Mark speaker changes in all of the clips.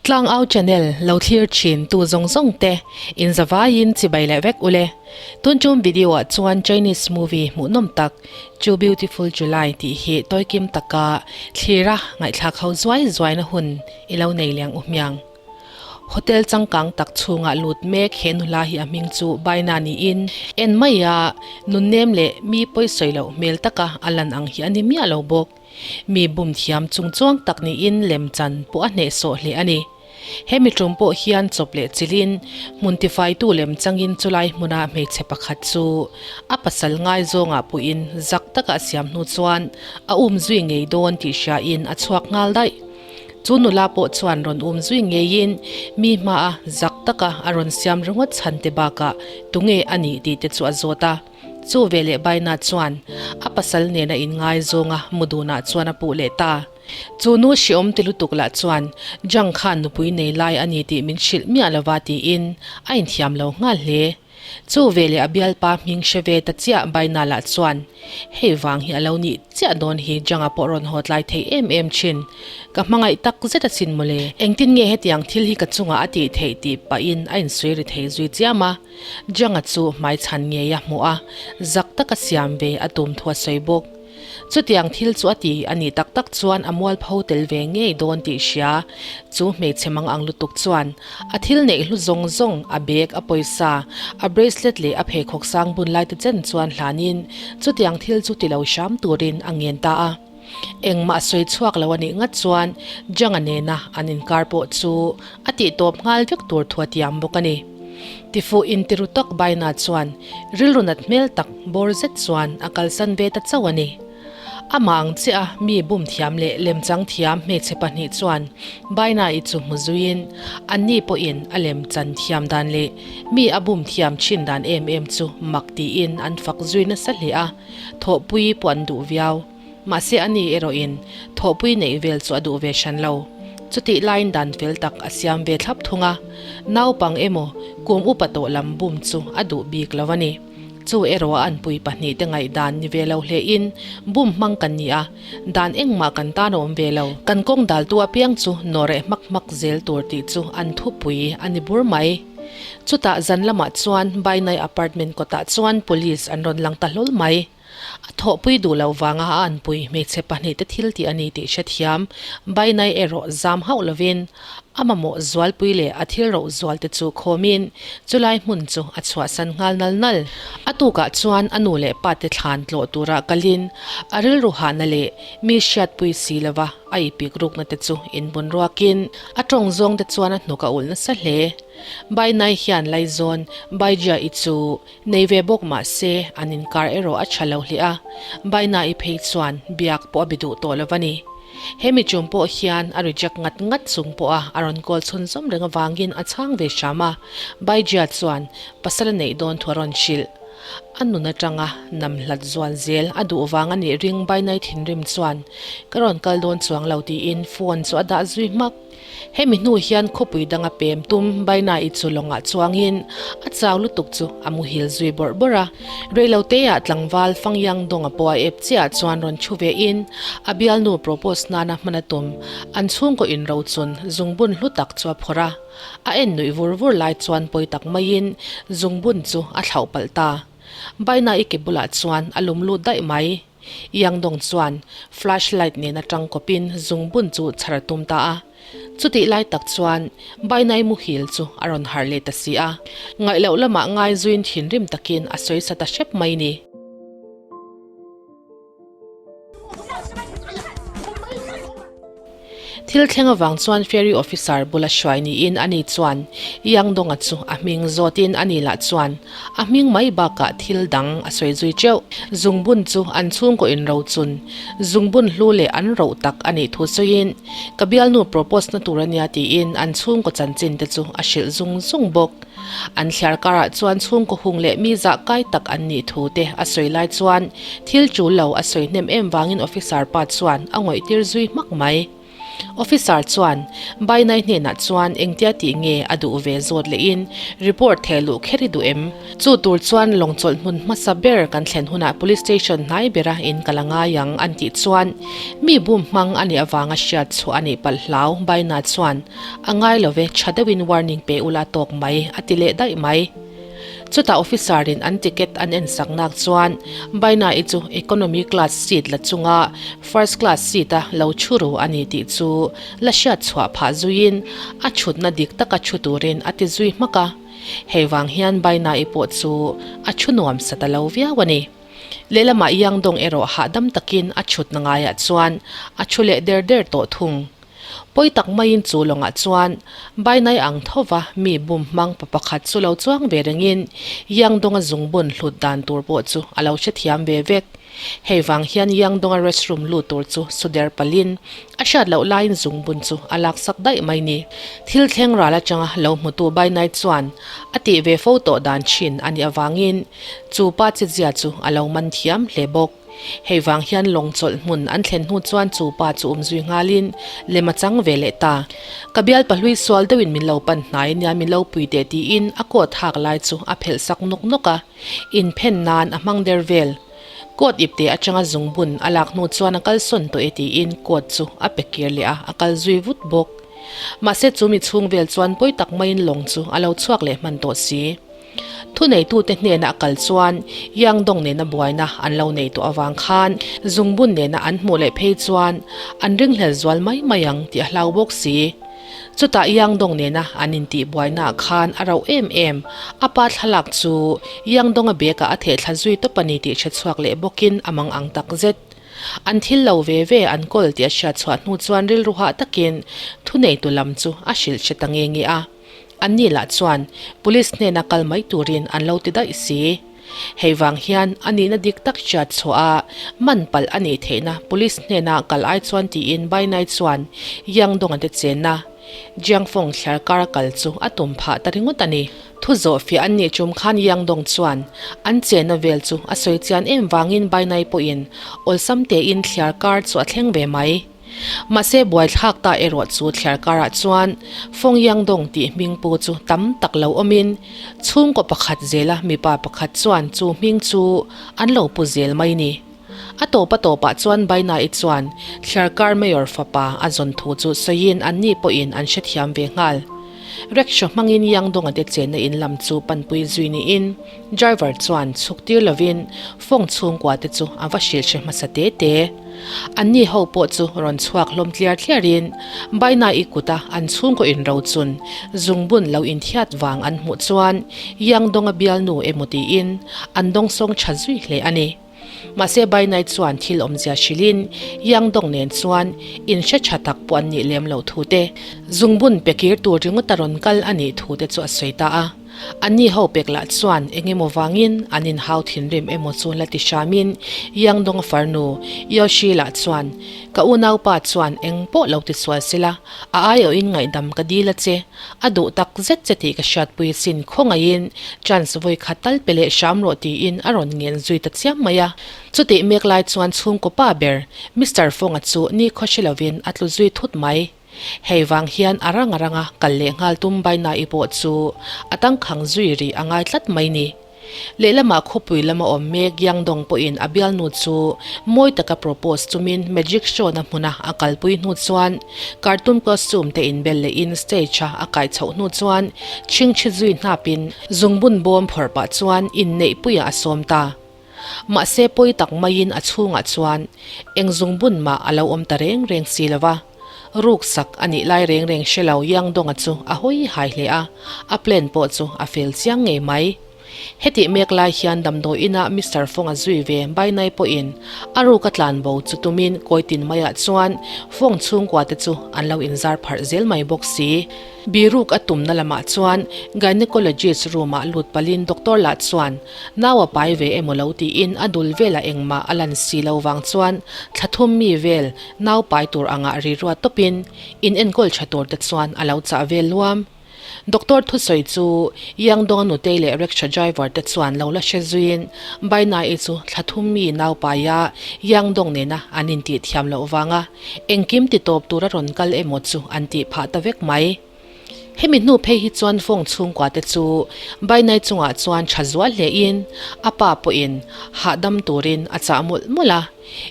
Speaker 1: Tlangau channel lo thlir thin tu zawng zawng te in zavaiin chibai leh vek ule. Tun tum video ah chuan Chinese movie hmuhnawm tak Chu Beautiful July tih hi tawikim taka thlira ngaihthlak ho zuai zuaina hun i lo nei liang u hmiang. Hotel changkang tak chhungah lut mek he nula hi a hming chu Baina niin en mai a, nunnem leh mi pawisawi loh hmel taka a lan ang hi a ni miah lo bawk. Mi bum thiam chungchuang tak niin lemchan pawh a hnehsawh hle a ni. Hemi tum pawh hian chawp leh chilhin hmun tifaitu lem changin chulai hmuna hmeichhe pakhat chu a pasal ngaizawngah puiin zak taka a siam hnu chuan a um zui ngei dawn tih hriain a chhuak nghal daih. Chu nula pawh chuan rawn um zui ngeiin mi hmaa zak taka a rawn siam ringawt chhan te bakah tunge a nih tih te chu a zawt a. Chu veleh Baina chuan a pasal nena inngaizawng a mudunah chuan a puh leh ta. Chu nu hriawm ti lutuk lah chuan Jang khan nupui nei lai a ni tih min hrilh miah lova tiin a inthiam lo nghal hle. Chu veleh a bialpa hming hre ve ta chiah Baina lah chuan hei vang hi a lo nih chiah dawn hi Jang-a pawh rawn haw tlai thei em em thin. Ka hmangaih tak zet asin mawle. Engtin nge hetiang thil hi ka chungah a tih theih tih pahin a insawi ri thei zui chiam a. Jang-a chu hmaichhan ngei a hmuh a, zak taka siam ve a tum thu a sawi bawk. Chutiang thil chu a ti a nih tak tak chuan a mualpho tel ve ngei dawn tih hria. Chu hmeichhe mang ang lutuk chuan a thil neih hlu zawng zawng, a bag, a pawisa, a bracelet leh a pheikhawk sang bun lai te chen chuan hlanin chutiang thil chu ti lo hram turin a ngen ta a. Engmah a sawi chhuak lo a nih ngat chuan Janga nena an inkar pawh chu a tihtawp nghal vek tur thu a tiam bawk a ni. Tifuh intiru tak Baina chuan rilru nat hmel tak bawr zet chuan a kalsan ve ta chauh a ni. Amah ang chiah a mi bum thiam leh lemchang thiam hmeichhe pahnih chuan Baina-i chu hmu zuiin anni pawhin a lemchan thiam dan leh mi a bum thiam thin dan em em chu mak tiin an fak zui nasa hle a, thawhpui pawh an duh viau. Mahse a ni erawhin thawhpui neih vel chu a duh ve hran lo. Chutih laiin dan fel tak a siam ve thlap thung a, naupang emaw kum upa tawh lam bum chu a duh bik lo a ni. Chu erawh a anpui pahnihte ngaihdan ni ve lo hlein bum hmang kan ni a, dan engmah kan tan a awm ve lo. Kan kawng daltu apiang chu nawhreh hmak hmak zel tur tih chu an thupui a ni bur mai. Chutah zan lamah chuan Bainai apartment kawtah chuan police an rawn lang ta hlawl mai. A thawhpui duh loh vanga a anpui hmeichhe pahnihte thil tih a ni tih hrethiam Bainai erawh zam hauh lovin a mamawh zualpui leh a thil roh zualte chu khawmin chulai hmun chu a chhuahsan nghal nal nal. A tukah chuan a nu leh pate thlan tlawh tura kalin a rilru hahna leh mi hriatpui si lova a ipik rukna te chu inbun ruakin a tawng zawng te chuan a hnuk a ulh nasa hle. Bainai hian Laizawn Baijia-i chu Nei ve bawk mah se, an inkar erawh a tha lo hle a, Baina-i phei chuan biak pawh a be duh tawh lo a ni. He mi tum pawh hian a reject ngat ngat chung pawha a rawn call chhunzawm reng avangin a chhang ve hram a, Baijia chuan pasal a neih dawn thu a rawn hrilh. A nun atanga nam hlat zual zel a duh vang a nih ring Bainai thinrim chuan ka rawn kal dawn chuang lo tiin phone chu a dah zui hmak. Hemi hnu hian khawpui danga pem tum Baina-i chu lawngah chuangin a chau lutuk chu a muhil zui bawrh bawrh a. Reiloteah tlangval Fangyang Donga pawh a ep chiah chuan rawn thu vein a bialnu propose nana hman a tum. An chhungkaw inrochun zungbun hlu tak chu a phawrh a. A en nuih vur vur lai chuan pawi tak maiin zungbun chu a thlauh palh ta. Baina-i ke bulah chuan a lum lut daih mai. Yangdong chuan flashlight nen atang kawpin zungbun chu chhar a tum ta a. Chutih lai tak chuan Bainai muhil chu a rawn harh leh ta si a. Ngaih loh lamah ngaizuin thinrim takin a sawi sa ta hrep mai ni. Thil thleng avang chuan Ferry Officer bula hruai niin ani chuan Yangdonga chu a hming zawtin ani lah chuan a hming mai bakah thil dang a sawi zui teuh. Zungbun chu an chhungkaw inrochun zungbun hlu leh an roh tak a nih thu sawiin ka bialnu propose na tur ania tiin an chhungkaw chanchin te chu a hrilh zung zung bawk. An thliar karah chuan chhungkaw hung leh mi zah kai tak an nih thu te a sawi lai chuan thil tul lo a sawi hnem em vangin officer pa chuan a ngawih tir zui hmak mai. Officer chuan Bainai hnenah chuan engtia tih nge a duh ve zawt lehin report theh luh kher i duh em? Chu tur chuan lawng chawlh hmun hmasa ber kan thlen hunah police station hnai bera in ka la ngai ang an tih chuan mi bum hmang a nih avanga hriat chhuah a nih palh hlau Baina chuan a ngai lo ve tha deuhin warning pe ula tawk mai a ti leh daih mai. Chutah officer in an ticket an en sak nak chuan Baina-i chu economy class seat la chunga first class seat a lo thu ru a ni tih chu la hriat chhuah phah zuiin a thutna dik taka thu turin a ti zui hmak a. Hei vang hian Baina-i pawh chu a thu nuam sa ta lo viau a ni. Lehlamah Yangdong erawh hahdam takin a thutna ngaiah chuan a thu leh der der tawh thung. Pawi tak maiin chu lawngah chuan Bainai ang thova mi bum hmang pa pakhat chu lo chuang ve rengin Yangdonga zungbun hlut dan tur pawh chu a lo hrethiam ve vek. Hei vang hian Yangdonga restroom lut tur chu Suder palin a hriat loh laiin zungbun chu a laksak daih mai ni. Thil thleng ral atanga lo hmutu Bainai chuan a tih ve fo tawh dan thin a nih avangin chu pa chizia chu a lo man thiam hle bawk. Hei vang hian lawng chawlh hmun an thlen hnu chuan chu pa chu awm zui nghalin lem a chang ve leh ta. Ka bial pahlui sual deuhin min lo pan hnai nia min lo pui teh tiin a coat hak lai chu a phelh sak nawk nawk a, inphen nan a hmang der vel. Coat ipte atanga zungbun a lak hnu chuan a kalsawn tawh e tiin coat chu a pe kir leh a, a kal zui vut bawk. Mahse chu mi chhung vel chuan pawi tak maiin lawng chu a lo chhuak leh hman tawh si. Thuneitute hnena a kal chuan Yangdong nena buaina an lo nei tawh avang khan zungbun nena an hmuh leh phei chuan an ringhlel zual mai mai ang tih a hlau bawk si. Chutah Yangdong nena an intih buainaah khan a rauh em em, a pa thlalak chu Yangdonga bag-ah a thehthla zui tawp a ni tih hre chhuak leh bawkin a mang ang tak zet. An thil lo ve ve an kawl tih a hriat chhuah hnu chuan rilru hah takin thuneitu lam chu a hrilh hre ta nge nge a. Anni lah chuan Police hnena kal mai turin an lo ti daih si. Hei vang hian a nihna dik tak hriat chhuah a, man palh a nih theihna Police hnena kal ai chuan tiin Bainai chuan Yangdonga te chenna Jiangfong thliar kar a kal chu a tum phah ta ringawt a ni. Thu zawh fiah an nih tum khan Yangdong chuan an chenna vel chu a sawi chian em vangin Bainai pawhin awlsam tein thliar kar chu a thleng ve mai. Mahse buaithlak ta erawh chu thliar karah chuan Fong Yangdong tih hming pu chu tam tak lo awmin chhungkaw pakhat zela mipa pakhat chuan chu hming chu an lo pu zel mai ni. A tawp a tawpah chuan Baina-i chuan thliar kar Mayor fapa a zawn thu chu sawiin anni pawhin an hrethiam ve nghal. Rickshaw hmangin Yangdonga te chenna in lam chu panpui zui niin Driver chuan chhuk tir lovin Fong chhungkua te chu a va hrilh hre hmasa te te. Anni ho pawh chu rawn chhuak hlawm tliar tliarin Baina-i kuta an chhungkaw inrochun zungbun lo inthiat vang an hmuh chuan Yangdonga bialnu emaw tiin an dawngsawng tha zui hle a ni. Mahse Bainai chuan thil awmzia hrilhin Yangdong nen chuan inhre tha tak pawh an nih lem loh thu te, zungbun pe kir tur ringawta rawn kal a nih thu te chu a sawi ta a. Anni ho pek lah chuan eng emaw vangin an inhau thinrim emaw chu la ti hramin Yangdonga farnu Yoshi lah chuan, Ka unaupa chuan eng pawh lo ti sual sela, a aiawhin ngaihdam ka dil a che, a duh tak zet che tih ka hriatpui asin khawngaihin chance vawi khat tal pe leh hram rawh tiin a rawn ngen zui ta chiam mai a. Chutih mek lai chuan chhungkaw pa ber Mister Fonga chu nikhaw hre lovin a tlu zui thut mai. Hei vang hian a rang a ranga kal leh nghal tum Baina-i pawh chu a tangkhang zui rih a ngai tlat mai ni. Lehlamah khawpui lama awm mek Yangdong pawhin a bialnu chu mawi taka propose chumin magic show-na hmuna a kalpui hnu chuan cartoon costume te inbel lehin stage-a a kai chhoh hnu chuan chhingchhi zui hnapin zungbun bawm phawrh pah chuan inneihpuiah a sawm ta. Mahse pawi tak maiin a chhungah chuan eng zungbun mah a lo awm ta reng reng si lo va. Ruksak a nih lai reng reng hre lo Yangdonga chu a hawi hai hle a, a plan pawh chu a fel chiang ngei mai. Hetih mek lai hian damdawi inah Mister Fong-a zui ve Bainai pawhin a ruk a tlan bo chu tumin kawitin maiah chuan Fong chhungkua te chu an lo inzar pharh zel mai bawk si. Biruk a tumna lamah chuan gynecologist room-ah lut palin doctor lah chuan Nau a pai ve emaw lo tiin a dul velah engmah a lan si lo vang chuan thla thum mi vel nau pai tur angah ri ruat tawpin in enkawl tha tur te chuan a lo chah vel luam. Doctor thusawi chu Yangdonga nutei leh rickshaw driver te chuan lo la hre zuiin Baina-i chu thla thum mi naupaia Yangdong nena an intih thiam loh vanga engkim ti tawp tura rawn kal emaw chu an tih phah ta vek mai. Hemi hnu phei hi chuan Fong chhungkua te chu Bainai chungah chuan tha zual hlein a pa pawhin hahdam turin a chah mawlh mawlh a.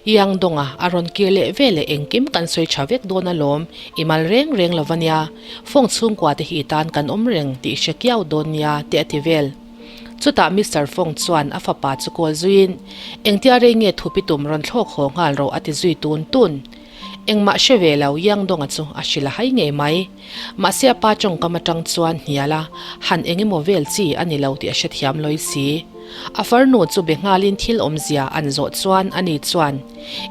Speaker 1: Yangdonga a rawn kir leh ve leh engkim kan sawi tha vek dawn alawm, i mal reng reng lo va nia, Fong chhungkua te hi i tan kan awm reng tih hre kiau dawn nia te a ti vel. Chutah Mister Fong chuan a fapa chu kawl zuiin, Engtia rei nge thupi tum rawn thlawk haw nghal rawh a ti zui tun tun. Engmah hre ve lo Yangdonga chu a hrilh a hai ngei mai. Mahse a pa tawngkam atang chuan hnial a, han eng emaw vel chi a ni lo tih a hrethiam lawi si. A farnu chu be nghalin thil awmzia an zawh chuan ani chuan,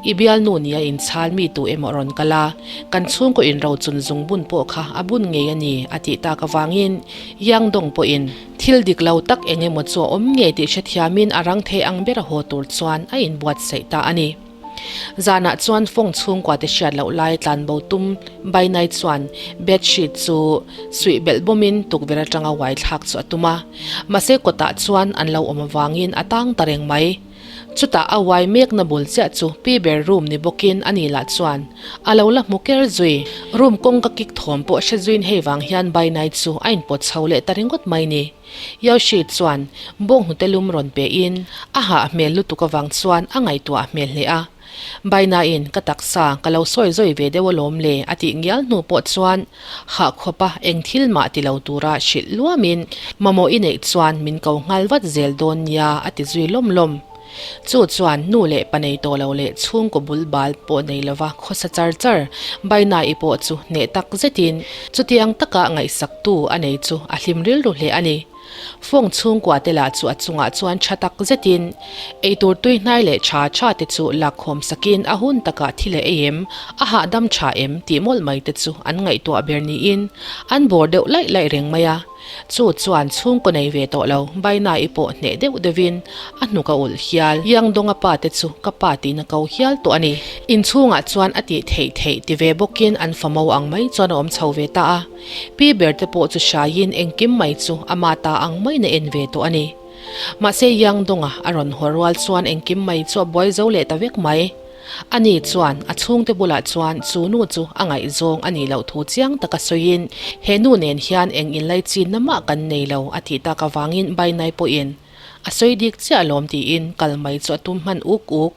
Speaker 1: I bialnu nia inchhal mi tu emaw rawn kal a, kan chhungkaw inrochun zung bun pawh kha a bun ngei a ni a tih tak avangin Yangdong pawhin thil dik lo tak eng emaw chu a awm ngei tih hrethiamin a rang thei ang ber a haw tur chuan a inbuatsaih ta a ni. Zanah chuan fawng chhungkua te hriat loh lai tlanbo tum Bainai chuan bedsheet chu suih belh bawmin tukverh atanga uai thlak chu a tum a. Mahse kawtah chuan an lo awm avangin a tang ta reng mai. Chutah a uai mekna bul chiah chu pi ber room ni bawkin a ni lah chuan a lo la hmu ker zui. Room kawngka kik thawm pawh hre zuiin hei vang hian Bainai chu a inpawt chho leh ta ringawt mai ni. Yoshi chuan bawnghnute lum rawn pe in a hah hmel lutuk avang chuan a ngaihtuah hmel hle a. Baina-in ka taksa ka lo sawi zawi ve deuh alawm le a tih ngial hnu pawh chuan hah khawpa eng thil mah ti lo tura hrilh luamin mamawh i neih chuan min ko nghal vat zel dawn nia a ti zui lawm lawm. Chu chuan nu leh pa nei tawh lo leh chhungkaw bul bal pawh nei lova khawsa char char Baina-i pawh chu hneh tak zetin chutiang taka ngaihsaktu a nei chu a hlim rilru hle a ni. Fawng chhungkua te lah chu a chungah chuan tha tak zetin eitur tui hnai leh tha tha te chu lakkhawm sakin a hun takah thil a ei em, a hahdam tha em tih mawlh mai te chu an ngaihtuah ber niin an bawr deuh laih laih reng mai a. Chu chuan chhungkaw nei ve tawh lo, Baina-i pawh hneh deuh deuhin a hnuk a ulh hial. Yangdonga pa te chu ka pa tiin a ko hial tawh a ni. Inchhungah chuan a tih theih theih ti ve bawkin an famo ang mai chuan a awm chho ve ta a. Pi ber te pawh chu hraiin engkim mai chu ama ta ang maiin a en ve tawh a ni. Mahse Yangdonga a rawn haw rual chuan engkim mai chu a buai zo leh ta vek mai. Ani chuan a chhungte bulah chuan chu nu chu a ngaihzawng a nih loh thu chiang taka sawiin, He nu nen hian eng inlaichinna mah kan nei lo a tih tak avangin Bainai pawhin a sawi dik chiah alawm tiin kal mai chu a tum hman uk uk.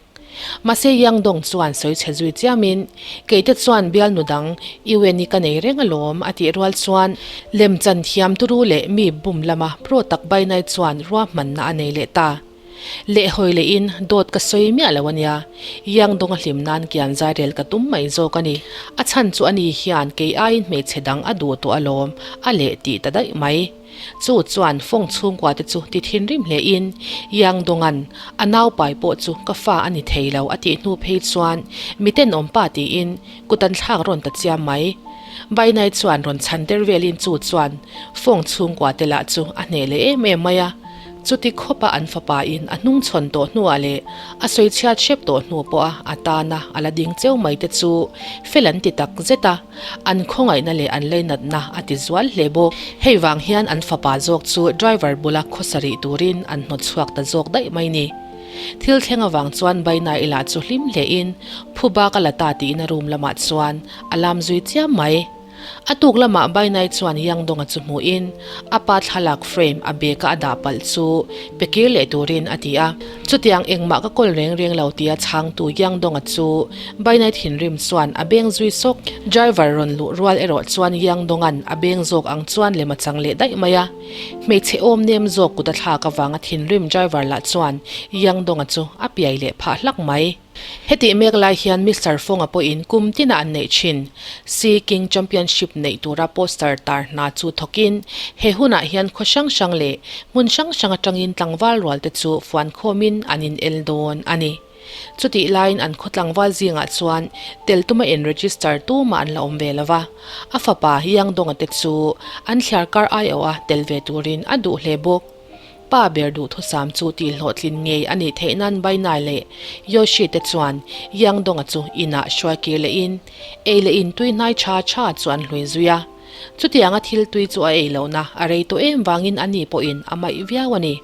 Speaker 1: Mahse Yangdong chuan sawi chhe zui chiamin, Keite chuan bialnu dang Iweni ka nei reng alawm a tih rual chuan lemchan thiam turu leh mi bum lama pro tak Bainai chuan ruahmanna a nei leh ta. Leh hawi lehin dawt ka sawi miah lo a nia, Yangdonga hlim nan kian zai rel ka tum mai zawk a ni. A chhan chu ani hian kei aiin hmeichhe dang a duh tawh alawm, a leh tih ta daih mai. Chu chuan Fong chhungkua te chu ti thinrim hlein Yangdonga'n a naupai pawh chu ka fa a ni thei lo a tih hnu phei chuan miten awmpa tiin kut an thlak rawn ta chiam mai. Bainai chuan rawn chhan der velin chu chuan Fong chhungkua te lah chu a hneh leh em em mai a. Chuti khawpa an fapa in a hnung chhawn tawh hnuah leh a sawi chhiat hrep tawh hnu pawha a tana a la ding cheu mai te chu fel an ti tak zet a, an khawngaihna leh an leinatna a ti zual hle bawk. Hei vang hian an fapa zawk chu driver bula khawsa rih turin an hnawt chhuak ta zawk daih mai ni. Thil thleng avang chuan Baina i lah chu hlim hlein phuba ka la ta tiin a room lamah chuan a lam zui chiam mai. A tuk lamah Bainai chuan Yangdonga chu hmuhin a pa thlalak frame a bag-a a dah palh chu pe kir leh turin a ti a. Chutiang engmah ka kawl reng reng lo tia chhangtu Yangdonga chu Bainai thinrim chuan a beng zui sawk. Driver rawn luh rual erawh chuan Yangdonga'n a beng zawk ang chuan lem a chang leh daih mai a. Hmeichhe awm nem zawk kut a thlak avanga thinrim driver lah chuan Yangdonga chu a piai leh phah hlak mai. Hetih mek lai hian Mister Fonga pawhin kum tina an neih thin Sea King Championship neih tura poster tar hna chu thawkin he hunah hian khaw hrang hrang leh hmun hrang hrang atangin tlangval rual te chu fuan khawmin an in el dawn a ni. Chutih laiin an khaw tlangval zingah chuan tel tuma in register tumah an la awm ve lova, a fapa Yangdonga te chu an thliar kar aiawha tel ve turin a duh hle bawk. Pa ber duhthusam chu tih hlawhtlin ngei a nih theih nan Bainai leh Yoshi te chuan Yangdonga chu inah hruai kir lehin ei leh in tui hnai tha tha chu an hlui zui a. Chutianga thil tui chu a ei lohna a rei tawh em vangin a ni pawhin a maih viau a ni.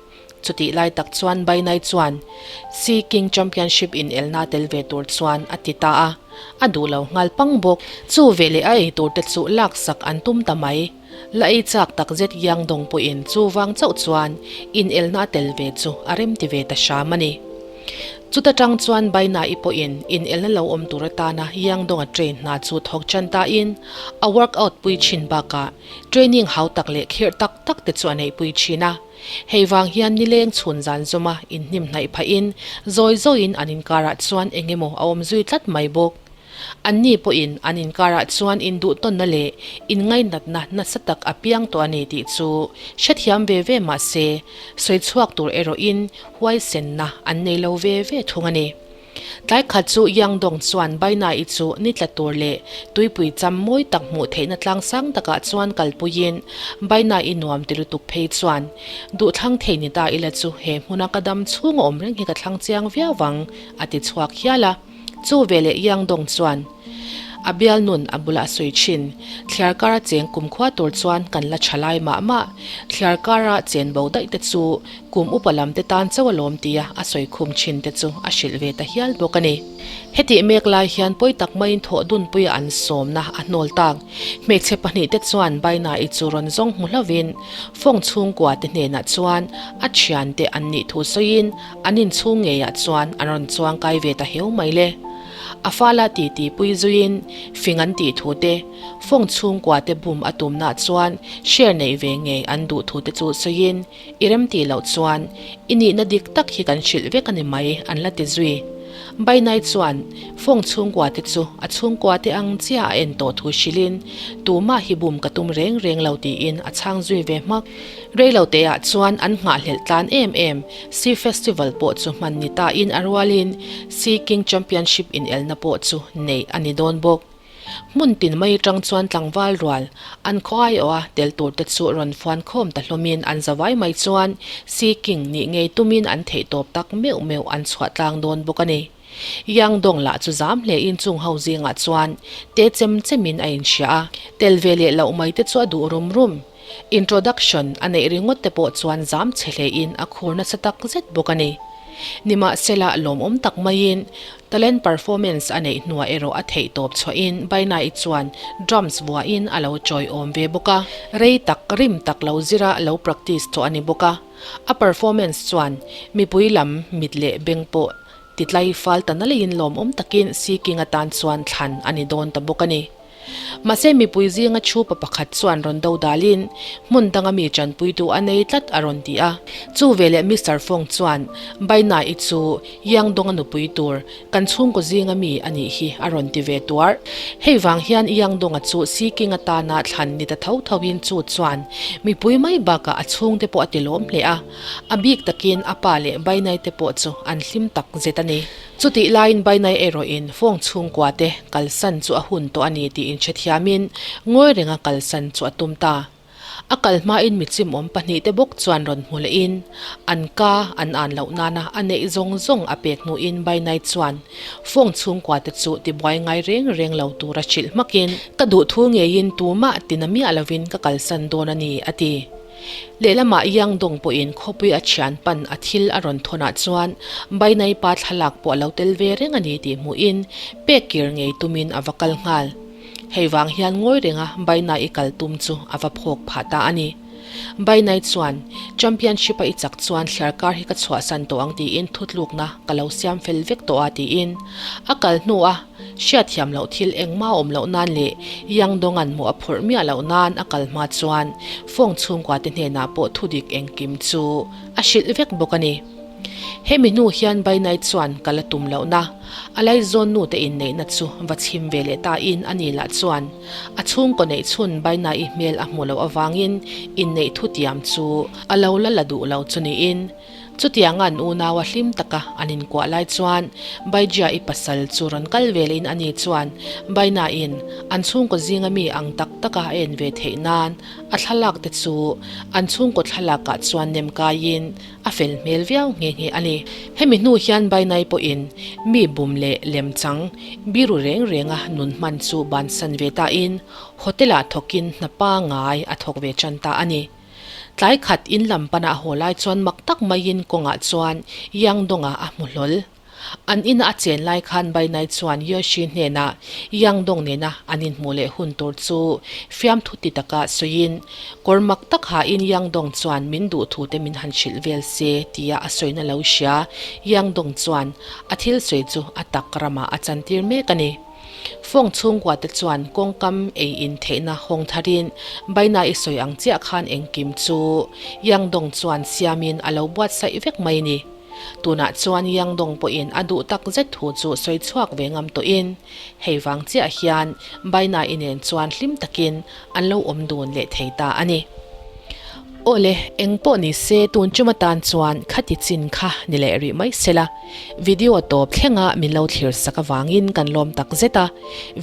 Speaker 1: Chutih lai tak chuan Bainai chuan Sea King Championship inelna tel ve tur chuan a ti ta a, a duh lo nghal pang bawk. Chu veleh a ei tur te chu laksak an tum ta mai. La ei chak tak zet Yangdong pawhin chu vang chauh chuan inelna tel ve chu a rem ti ve ta hram a ni. Chuta tang chuan Bainai pawhin inelna lo awm tur atana Yangdonga train hna chu thawk tan tain a workout pui thin bakah training hau tak leh khirh tak tak te chu a neihpui thin a. Hei vang hian nileng chhun zan zawma inhnim hnaih phahin zawi zawiin an inkarah chuan eng emaw a awm zui tlat mai bawk. Anni pawhin an inkarah chuan induhtawnna leh inngainatna nasa tak a piang tawh a ni tih chu hrethiam ve ve mah se, sawi chhuak tur erawhin huaisenna an nei lo ve ve thung a ni. Tlai khat chu Yangdong chuan Baina-i chu ni tla tur leh tuipui cham mawi tak hmuh theihna tlang sang takah chuan kalpuiin Baina-i nuam ti lutuk phei chuan duhthlang thei ni ta ila chu he hmuna ka dam chhung a awm reng hi ka thlang chiang viau vang a ti chhuak hial a. Chu veleh Yangdong chuan a bialnun a bulah a sawi thin. Thliar kara cheng kumkhua tur chuan kan la tha lai mah mah. Thliar kara chen bo daih te chu kum upa lam te tan chauh a lawm tia a sawi khum thin te chu a hrilh ve ta hial bawk a ni. Hetih mek lai hian pawi tak maiin thawh dunpuia an sawmna a hnawl tak. Hmeichhe pahnihte chuan Baina-i chu rawn zawng hmu hlauvin Fawng chhungkua te hnenah chuan a thiante an nih thu sawiin An inchhung ngeiah chuan an rawn chuang kai ve ta heu mai le. A fala titi pui zuiin fing an tih thu te, fawng chhungkua te bum a tumnaah chuan share neih ve ngei an duh thu te chu sawiin i rem tih loh chuan i nihna dik tak hi kan hrilh vek a ni mai an la ti zui. Bainai chuan fawng chhungkua te chu a chhungkua te ang chiah a en tawh thu hrilhin tumah hi bum ka tum reng reng lo tiin a chhang zui ve hmak. Reiloteah chuan an nghahhlelh tlan em em. Sea Festival pawh chu hman ni tain a rualin Sea King Championship inelna pawh chu neih a ni dawn bawk. Hmun tin mai atang chuan tlangval rual an khaw aiawha tel tur te chu rawn fuan khawm ta hlawmin an zavai mai chuan Sea King nih ngei tumin an theihtawp tak meuh meuh an chhuah tlang dawn bawk a ni. Yangdong lah chu zam hlein chung ho zingah chuan te chem chemin a inhria a, tel ve leh loh mai te chu a duh rum rum. Introduction a neih ringawt te pawh chuan zam chhe hlein a khur nasa tak zet bawk a ni. Nimahsela lawmawm tak maiin talent performance a neih hnuah erawh a theih tawp chhuahin Baina-i chuan drums vuahin a lo chawiawm ve bawk a, rei tak rim tak lo zira lo practice tawh a ni bawk a, a performance chuan mipui lam mit leh beng pawh Titlai fal ta nalaiin lawmawm takin Seeking atan chuan thlan a ni dawn ta bawk a ni. Mahse mipui zinga thu pa pakhat chuan rawn do dalin hmun danga mi tanpuitu a nei tlat a rawn ti a. Chu veleh Mister Fong chuan Baina-i chu Yangdonga nupui tur kan chhungkaw zinga mi a nih hi a rawn ti ve tuar. Hei vang hian Yangdonga chu Seeking atana thlan ni ta tho thoin chu chuan mipui mai bakah a chhungte pawh a ti lawm hle a. A bik takin a pa leh Bainai te pawh chu an hlim tak zet a ni. Chutih laiin Bainai erawhin Fawng chhungkua te kalsan chu a hun tawh a ni tih inhrethiamin ngawi renga kalsan chu a tum ta. A kal hmain mi chimawm pahnihte bawk chuan rawn hmu lehin an ka an an loh nana a neih zawng zawng a pek hnuin Bainai chuan Fawng chhungkua te chu tibuai ngai reng reng lo tura hrilh hmakin ka duhthu ngeiin tumah tina miah lovin ka kalsan dawn a ni a ti. Lehlamah Yangdong pawhin khawpui a thian pan a thil a rawn thawnah chuan Bainai pa thlalak pawh a lo tel ve reng a ni tih hmuhin pek kir ngei tumin a va kal nghal. Hei vang hian ngawi renga Bainai i kal tum chu a va phawk phah ta a ni. Bainai chuan, Championship a i chak chuan thliarkar hi ka chhuahsan tawh ang tiin thutlukna ka lo siam fel vek tawh a tiin a kal hnuah Hriatthiam loh thil engmah awm loh nan leh Yangdongan hmuh a phurh miah loh nan a kal hma chuan Fawng chhungkua te hnenah pawh thudik engkim chu a hrilh vek bawk a ni. Hemi hnu hian Bainai chuan kal a tum lohna a laizawn nu te inneihna chu va chhim ve leh ta in a ni lah chuan a chhungkaw neih chhun Bainai hmel a hmu loh avangin inneih thutiam chu a lo la la duh lo chu niin. Chutianga an unaua hlim taka an inkuah lai chuan Baijia-i pasal chu rawn kal velin ani chuan Baina-in an chhungkaw zinga mi ang tak taka a en ve theih nan a thlalak te chu an chhungkaw thlalakah chuan nem kaiin a fel hmel viau nghe nghe a ni. Hemi hnu hian Bainai pawhin mi bum leh lemchang biru reng renga nun hman chu bansan ve tain hotel-ah thawkin hna pangai a thawk ve tan ta a ni. Tlai khat in lam pana a haw lai chuan mak tak maiin kawngah chuan Yang Dong-a a hmu hlawl. An ina a chen lai khan Bainai chuan Yoshi hnenah Yang Dong nena an inhmuh leh hun tur chu fiamthu ti taka sawiin, Kawr mak tak hain Yang Dong chuan min duh thu te min han hrilh vel se tia a sawina lo hria. Yang Dong chuan a thil sawi chu a tak ramah a chantir mek a ni. Fawng chhungkua te chuan kawngkam ei in theihna hawng tharin Baina i sawi ang chiah khan engkim chu Yang Dong chuan siamin a lo buatsaih vek mai ni. Tunah chuan Yang Dong pawhin a duh tak zet thu chu sawi chhuak ve ngam tawhin hei vang chiah hian Baina i nen chuan hlim takin an lo awm dun leh thei ta a ni. Awle, eng pawh ni se tun chuma tan chuan khati chin kha ni leh rih mai sela. Video tawp thlenga min lo thlir sak avangin kan lawm tak zet a,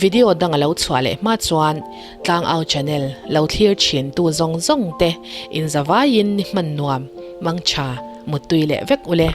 Speaker 1: video dang a lo chhuah leh hma chuan Tlangau channel lo thlir thin tu zawng zawng te inzavaiin ni hman nuam, mangtha, muttui leh vek ule.